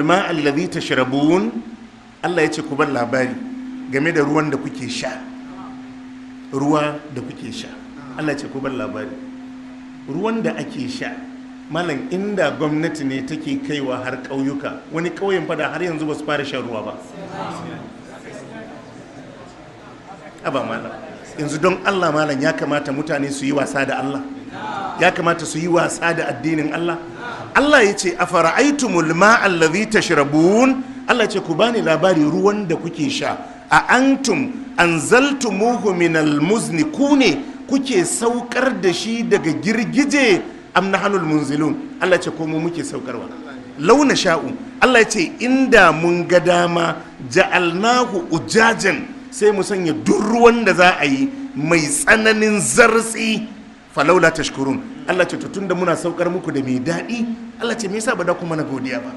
Ma allazi tashrabun, Allah ya ce ku bar labari game da ruwan da kuke sha. Ruwa da kuke sha, Allah ya ce ku bar labari ruwan da ake sha. Malam, inda gwamnati ne take kaiwa har ƙauyuka, wani ƙauyen fada har yanzu ba su fara shan ruwa ba. Aba malam, yanzu don Allah malam, ya kamata mutane su yi wasa da Allah? Ya kamata su yi wasa da addinin Allah? Allah ya ce, a fara'aitumul ma'al ladhi tashrabun? Allah ya ce ku bani labari ruwan da kuke sha. A antum anzaltumuhu minal muzni, ku ne kuke saukar da shi daga girgije, am nahanul munzilun? Allah ya ce ko mu muke saukarwa? Launa sha'u, Allah ya ce inda mun ga dama, ja'alnahu ujajan, sai mu sanya duk ruwan da za a yi mai tsananin zartsi. Falaula tashkurun. Allah ce to tunda muna saukar muku da mai daɗi, Allah ce me yasa ba da ku mana godiya ba?